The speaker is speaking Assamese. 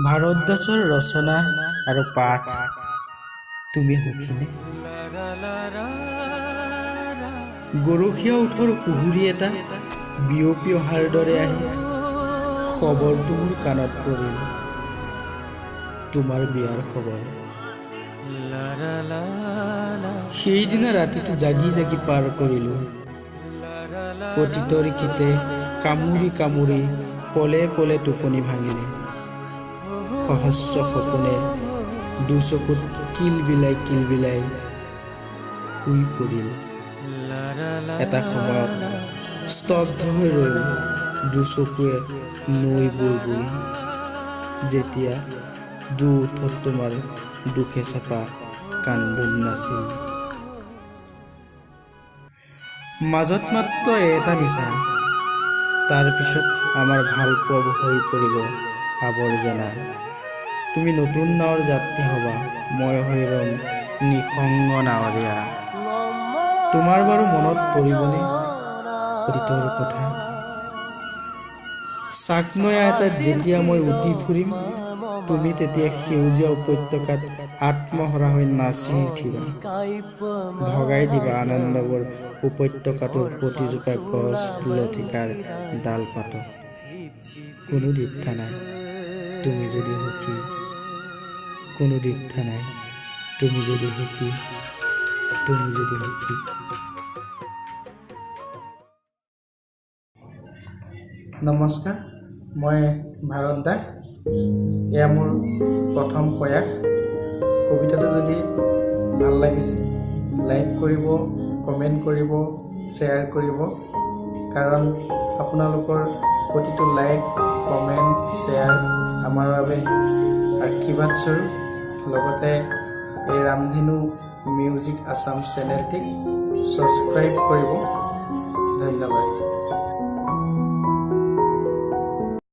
ভাৰত দাসৰ ৰচনা আৰু পাঠ তুমি সুখীনে? গৰখীয়া ওঠৰ সুহুৰি এটা বিয়পি অহাৰ দৰে আহি খবৰটো মোৰ কাণত পৰিল, তোমাৰ বিয়াৰ খবৰ। সেইদিনা ৰাতিটো জাগি জাগি পাৰ কৰিলোঁ। অতীতৰ কীটে কামুৰি কামুৰি পলে পলে টোপনি ভাঙিলে। সহস্ৰ সপোনে দুচকুত কিলবিলাই কিলবিলাই শুই পৰিল। এটা সময়ত স্তব্ধ হৈ ৰ'ল দুচকুৱে নৈ বৈ বৈ, যেতিয়া দুওঁঠত তোমাৰ দুখে চেপা কান্দোন নাছিল। মাজত মাত্ৰ এটা নিশা, তাৰপিছত আমাৰ ভালপোৱাবোৰ হৈ পৰিব আৱৰ্জনা। তুমি নতুন নাৱৰ যাত্ৰী হ'বা, মই হৈ ৰ'ম নিঃসংগ নাৱৰীয়া। তোমাৰ বাৰু মনত পৰিবনে অতীতৰ কথা? চাকনৈয়া এটাত যেতিয়া মই উটি ফুৰিম, তুমি তেতিয়া সেউজীয়া উপত্যকাত আত্মহাৰা হৈ নাচি উঠিবা। ভগাই দিবা আনন্দবোৰ উপত্যকাটোৰ প্ৰতিজোপা গছ লতিকাৰ ডাল পাতক। কোনো দ্বিধা নাই তুমি যদি সুখী, কোনো দ্বিধা নাই তুমি যদি সুখী, তুমি যদি সুখী। নমস্কাৰ, মই ভাৰত দাস। এয়া মোৰ প্ৰথম প্ৰয়াস। কবিতাটো যদি ভাল লাগিছে লাইক কৰিব, কমেণ্ট কৰিব, শ্বেয়াৰ কৰিব, কাৰণ আপোনালোকৰ প্ৰতিটো লাইক, কমেণ্ট, শ্বেয়াৰ আমাৰ বাবে আশীৰ্বাদ স্বৰূপ। লগতে এই ৰামধেনু মিউজিক আছাম চেনেলটিক ছাবস্ক্ৰাইব কৰিব। ধন্যবাদ।